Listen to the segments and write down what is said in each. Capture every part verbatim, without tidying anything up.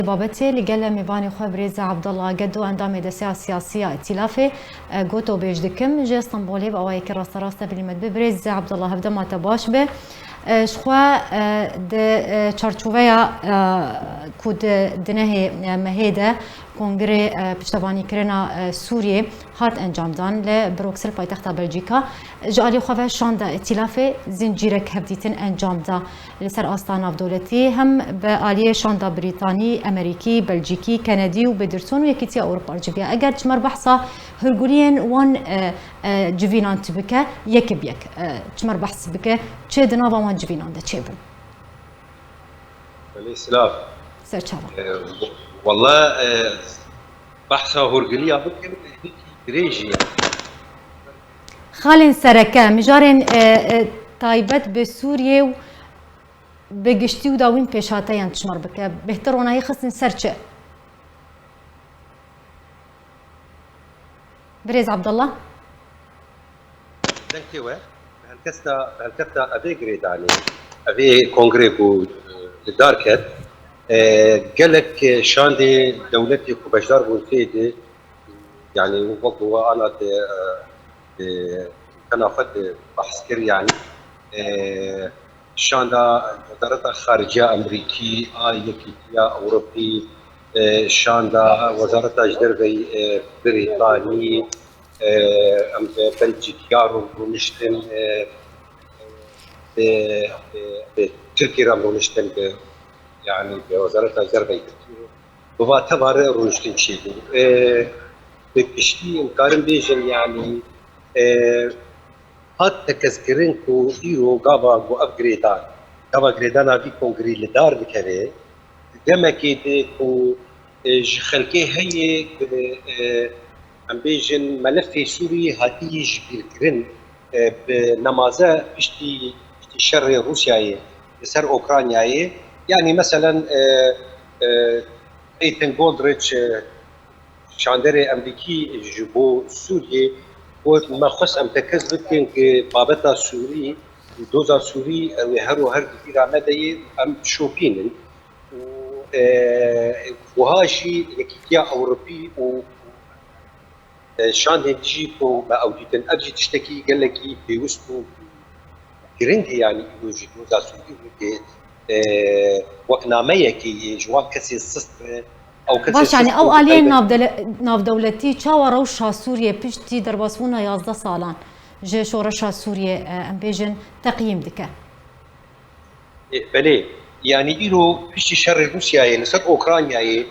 Babetê li gel mêvanê xwe birêz Abdullah Gedo, endamê Desteya Siyasî ya Îtîlafê, e, gotobêj dikim. Ji Stenbolê bi awayekî rasterast tevlî me dibe. Birêz Abdullah, hevdema te baş be. E, ji xwe, e, di, e, çarçoveya, e, ku di, di nehê, e, mehê de Kongrê, e, Piştevanîkirina, e, Sûriyê hat encamdan li Bruksel, paytexta Belcîka, ji alî xwe ve şanda Îtîlafê zincîrek hevdîtin encam da. Li ser asta navdewletî hem bi aliyê şanda Brîtanî, Emerîkî, Belcîkî, Kenedî û Bedirson û Yekîtiya Ewropa civiya. Eger çimer behsa hûrguliyên wan, e, e, civînan çi bike, yek bi yek, e, çimer behs bike, çi di nava wan civînan de çêbû? Belê, silav. Ser çavan. E, walla, e, behsa hûrguliya bikin, hîkî dirêj e. Xalên sereke, mijarên, e, e, taybet bi Sûriyê û bi giştî û dawîn pêşhateyan çimer bike, bêhtir ronahî xistin ser çi? Birêz Abdullah? Deng tê we? Bi helkesta, bi helkefta evê girêdanê, evê kongrê ku, e, li dar ket, e, gelek, e, şandê dewletê ku beşdar bûn tê de, yanî wek ku we ana de, e, e, tena xwe de behs kir, yanî, e, şanda Wezareta Xarice ya Amerîkî, a Yekîtiya Ewropî, e, şanda Wezareta ji Derveyî, e, Brîtanî, e, em bi Belcîkî ya rû-, rûniştin, e, bi, bi, bi Tirkî re em rûniştin, bi, yanî bi Wezareta ji Derveyî Tirkî. Bi va teva re rûniştin çêbû. E, bi giştî em karin bêjin, yanî, e, hat tekezkirin ku îro gava ku ev girêdan, gava girêdana vî kongrî li dar dikeve, demekê de ku, e, ji xelkê heye ku, e, em bêjin melefê Sûrî hatiye jibîrkirin, e, bi nemaze piştî, piştî şerê Rûsyayê li ser Okraynayê. Yanî meselen, e, e, Peyton Goldrich, e, şanderê Emerîkî ji bo Sûriyê got, me xwest em tekez bikin ku babeta Sûrî, doza Sûrî, ew ê her û her di bîra me de ye, em şopînin. Û, e, wiha jî Yekîtiya Ewropî û, e, şandên jî ku me ew dîtin, ev jî tiştekî gelekî pêwist û giring e, yanî îro jî doza Sûrî weke, e, wek nameyekê yê ji wan kesê sist be, ew kesê Baş, yanî sist ew bûn aliyên diqeybin. navdele-, navdewletî çawa rewşa Sûriyê piştî derbasbûna yazdeh salan ji şoreşa Sûriyê, e, em bêjin, teqyîm dike? E, belê, yanî îro piştî şerê Rûsyayê li ser Okraynayê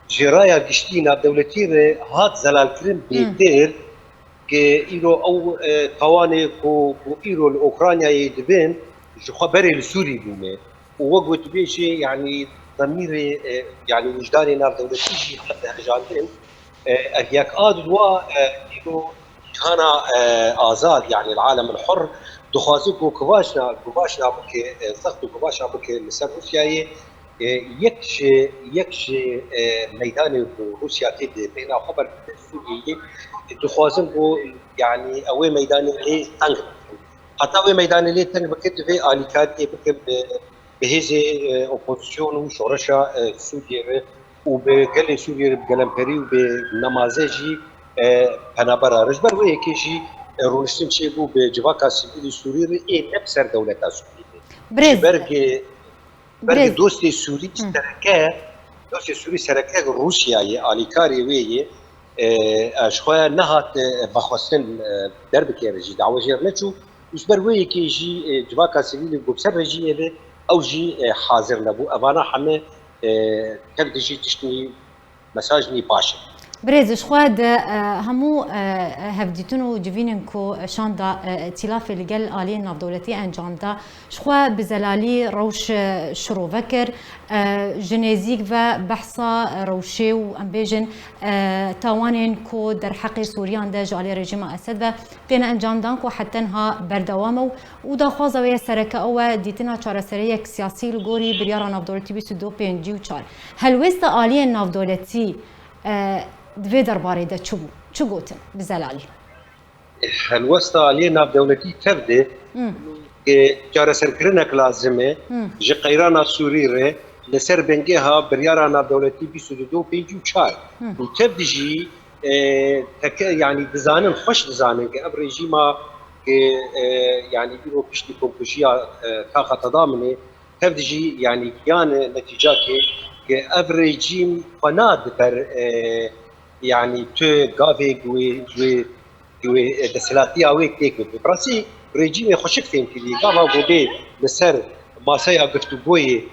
ji raya giştî navdewletî re hat zelalkirin Hmm. bêtir, ku îro ew, e, tawanê ku, ku îro li Okraynayê dibin, ji xwe berê li Sûrî bûne. Û wek gotibê jî, yanî demîrê, e, yanî wijdanê navdewletî jî hate hejandin. E, ev yek a didwa, e, îro cîhana, e, azad, yanî el-alem el-hur, dixwaze ku kivaşna, kivaşna bike, e, zext û kivaşna bike li ser Rûsyayê, e, yek ji, yek ji, e, meydanê ku Rûsya tê de bêhna xwe berdide Sûriyeyê, dixwazin ku, yanî ew ê meydanê lê teng bikin. Heta wê meydanê lê teng bikin, divê alîkariyê bikin bi, bi hêzê, e, opozîsyon û şoreşa, e, Sûriyê re û bi gelê Sûriyê re bi gelemperî û bi nemaze jî, e, penabera re. Ji ber wê yekê jî, e, rûniştin çêbû bi civaka sivîlî Sûrî re ê ne bi ser dewleta Sûrî re. Birêz, Ji ber ku Belkî birêz. dostê Sûrî Hı. sereke, dostê Sûrî sereke Rûsya ye, alîkarê wê ye. E, e, ji xwe nehat, e, vexwestin, e, derbikeve jî, dawa jê re neçû. Û ji ber wê yekê jî, e, civaka sivîlê ku bi ser rejîmê ve, ew jî, e, hazir nebû. Evana heme, e, tev dijî tiştî mesaj nî baş e. Birêz, ji xwe di, e, hemû, e, hevdîtin û civînên ku şanda, e, Îtîlafê li gel aliyên navdewletî encam da, ji xwe bi zelalî rewş, e, şirove kir. E, ji nêzîk ve behsa rewşê û, em bêjin, e, tawanên ku derheqê Sûriyan de ji alî rejîma Esed ve têne encamdan ku heta niha berdewam e û, û daxwaza wê ya sereke ew e dîtina çareseriyek siyasî li gorî biryara navdewletî bîst û du pêncî û çar. Helwêsta aliyên navdewletî, e, di vê derbarê de çi bû? Çi gotin bi zelalî? Helwesta aliyê navdewletî tev de Hmm. ku çareserkirinek lazim e Hmm. ji qeyrana Sûrî re, li ser bingeha biryara navdewletî bîst û du pêncî û çar. Û tev dijî, e, teke, yanî dizanin, xweş dizanin ke ev rejîma ke, e, yanî îro piştî komkujiya, e, Kaxa Tadaminê, tev dijî, yanî giyane netîcakê ke ev rejîm xwe nade ber, e, yanî tu gavê wê, wê, wê desthilatiya wê têk bibe. Bi rastî rejîmê xweşik fêm kiriye. Gava ku bê li ser maseya giftûgoyê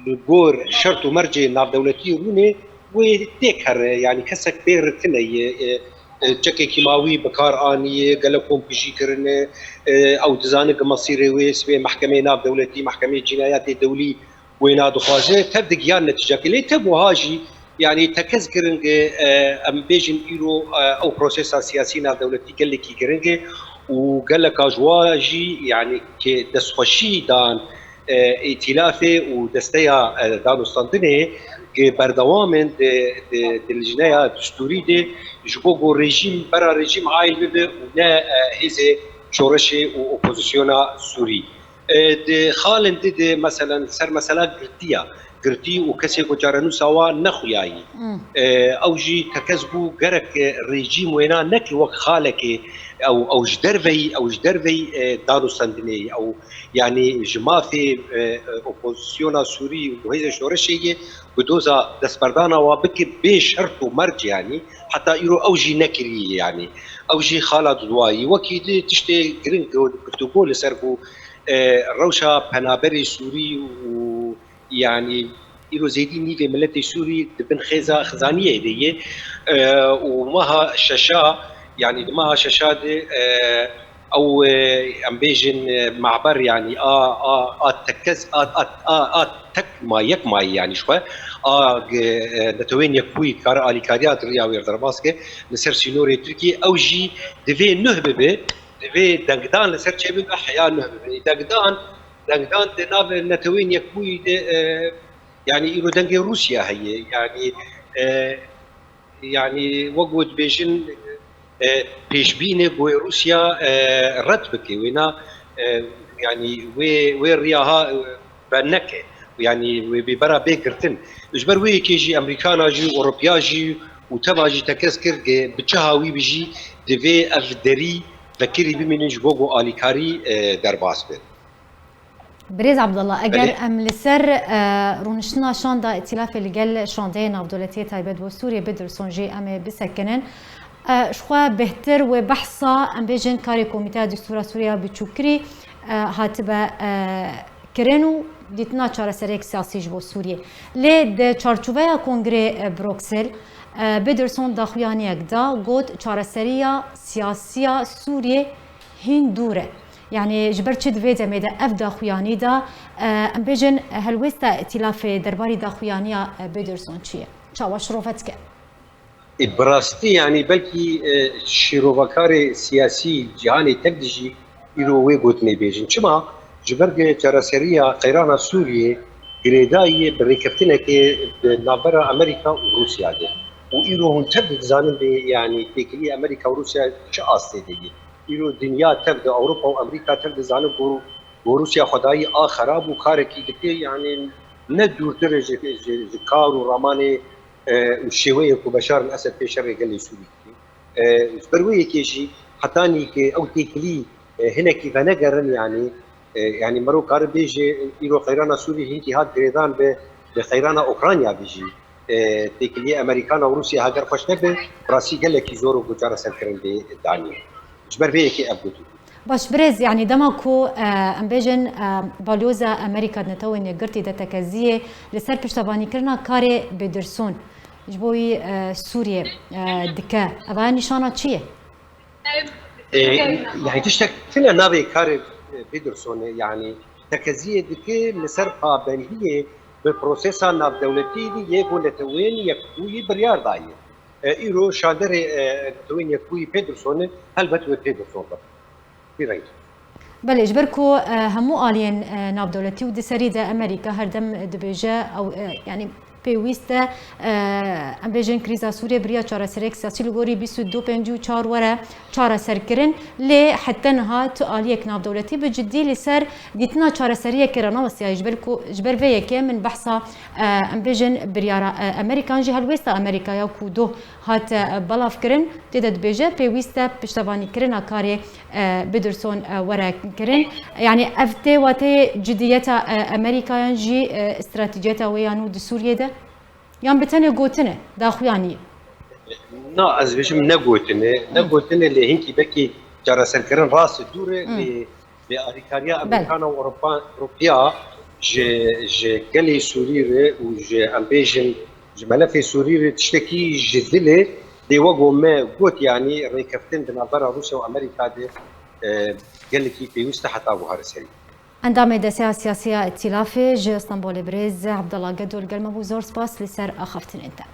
li gor şert û mercê navdewletî rûnê, wê têk here. Yanî kesek pê re tune ye. E, e, çekê kîmawî bi kar aniye, gelek komkujî kirine, e, ew dizane ki mesîrê wê sibê mehkemeyê navdewletî, mehkemeyê cînayetê dewlî wêna dixwaze, tev digiyan netîcekê. Lê tev wiha jî, yanî tekez kirin ki, e, em bêjin îro, e, ew prosesa siyasî navdewletî gelekî giring e û geleka ji wa jî, yanî ki destxweşî dan, e, îtîlafê û desteya, e, danûstandinê ki berdewam in di, di, di lijneya distûrî de ji bo ku rejîm, bera rejîm aîl bibe û ne, e, hêzê şoreşê û opozisyona Sûrî. E, di xalên di, di, meselen, ser mesela girtiya, girtî û kesê ku çarenûsa wa nexuyayî. Hmm. E, ew jî tekez bû gerek, e, rejîm wêna neke wek xalekê, ew, ew ji derveyî, ew ji derveyî, e, danûstendinê yî, ew, yanî ji mafê, e, e, opozisyona Sûrî û hêzên şoreşê yê bi doza destberdana wa bike bê şert û merc, yanî heta îro ew jî nekiriye, yanî ew jî xala dudwayî. Wekî di tiştê giring girtûgo li ser bû, e, rewşa penaberê Sûrî û, yanî, îro zêdî nîvê miletê Sûrî di bin xêza xizaniyê de ye. E, û meha şeşa, yanî di meha şeşa de, e, ew, e, em bêjin, e, maber, yanî a, a, a tekez, a, a, a, a tek ma, yek mayî, yanî ji xwe a, e, Netewên Yekbûyî dikare alîkariya di riya wê re derbas ke li ser sînorê Tirkiyê, ew jî divê nuh bibe, divê dengdan li ser çêbibe, heya nuh bibe. Dengdan, dengdan di nav Netewên Yekbûyî de, e, yanî îro dengê Rûsya heye. Yanî, e, yanî wek ku dibêjin, e, pêşbînê ku Rûsya, e, red bike, wêna, e, yanî wê, wê riya ha, e, veneke. Yanî wê bê bera bê girtin. Ji ber wê yekê jî Amerîkana jî, Ewropiya jî û teva jî tekez kir, ge bi çi hawî bijî, divê ev derî vekirî bimînin ji bo ku alîkarî, e, derbas bin. Birêz Abdullah, eger Belê. em li ser, e, rûniştina şanda îtîlafê li gel şandeyê navdewletiyê taybet bo Sûriyê Bidirson jî em ê bisekinin. E, ji xwe bêhtir wê behsa, em bêjin, karê Komîteya Destûra Sûriya biçûk kirî, e, hatibe, e, kirin û dîtina çareseriyek siyasî ji bo Sûriyê. Lê di çarçoveya Kongrê, e, Bruksel, e, Bidirson daxuyaniyek da, got, çareseriya siyasiya Sûriyê hîn dûr e. Yanî ji ber çi di vê demê de ev daxuyanî de, e, em bêjin, helwêsta îtîlafê derbarî daxuyaniya, e, Bidirson çi ye? Çawa şirove dike? E, bi rastî, yanî belkî, e, şîrovekarê siyasî cîhanê tev dijî îro wê gotinê bêjin. Çima? Ji ber ku çareseriya qeyrana Sûriyê girêdayî ye bi rêkeftinekê di navbera Amerîka û Rûsya de. Û îro hûn tev dizanin bê, yanî têkiliyê Amerîka û Rûsya çi astê de ye. Îro dinya tev de, Ewropa û Amerîka tev dizanin ku, ku Rûsya xwedayî a xerab û karekî dike, yanî ne dûrtir e ji, ji, ji kar û ramanê, e, û şêweyê ku Beşar el Esed pê şerê gelê Sûrî dike. E, ji ber wê yekê jî hetanî ke ew têkilî, e, hinekî venegerin, yanî, e, yanî mero kare bêje, îro qeyrana Sûrî hinkî hat girêdan bi, bi qeyrana Ukrayna de jî, e, têkiliyê Amerîkan û Rûsya heger xweş nebe, bi rastî gelekî zor û ku çareserkirin bê danî. Ji ber vê yekê ev gotin. Baş birêz, yanî dema ku, e, em bêjin, e, balyoza Amerîka di Netewên Yekgirtî de tekeziyê li ser piştevanîkirina karê Bidirson ji bo wî, e, Sûriyê, e, dike, eva nîşana çi ye? E, yanî tiştek tune navê karê, e, Bidirson e, yanî tekeziyê dike li ser pabendiyê bi prosesa navdewletî de yê ku Netewên Yekbûyî biryar daye. E, îro şanderê, e, Netewên Yekbûyî Pederson e, helbet wê Pederson be. Vî rengî. Belê, ji ber ku, e, hemû aliyên, e, navdewletî û di serî de Amerîka her dem dibêje, ew, e, yanî Pêwîst e, e, em bêjin krîza Sûriyê bi riya çareseriyek siyasî li gorî bîst û du pêncî û çar were çareserkirin, lê heta niha tu aliyek navdewletî bi cidî li ser dîtina çareseriyekê re nawestiyayî. Ji ber ku, ji ber vê yekê min behsa, e, em bêjin biryara, e, Amerîkan jî helwêsta Amerîkaya ku doh hat, e, belavkirin, tê de dibêje pêwîst e piştevanîkirina karê, e, Biderson, e, were kirin. Yanî ev tê wateyê cidiyeta, e, Amerîkayan jî, e, stratejiyeta wê ya nû di Sûriyê de? Yan bi tenê gotine, daxuyanî? Na, ez dibêjim ne gotine, ne Hmm. gotine lê hinkî belkî çareserkirin rast e dûr e, Hmm. lê, lê alîkariya Belê. Amerîkana û Ewropa, Ewropiya ji, ji gelê Sûrî re û ji, em bêjin, ji melefê Sûrî re tiştekî ji dilê dê wego me got, yanî rêkeftin di navbera Rûsya û Amerîka de, e, gelekî pêwîst e heta buhare serî. Endamê Desteya Siyasî ya Îtîlafê ji Stenbolê birêz Abdullah Gedo li gel me bû. Zor spas li ser axaftinên te.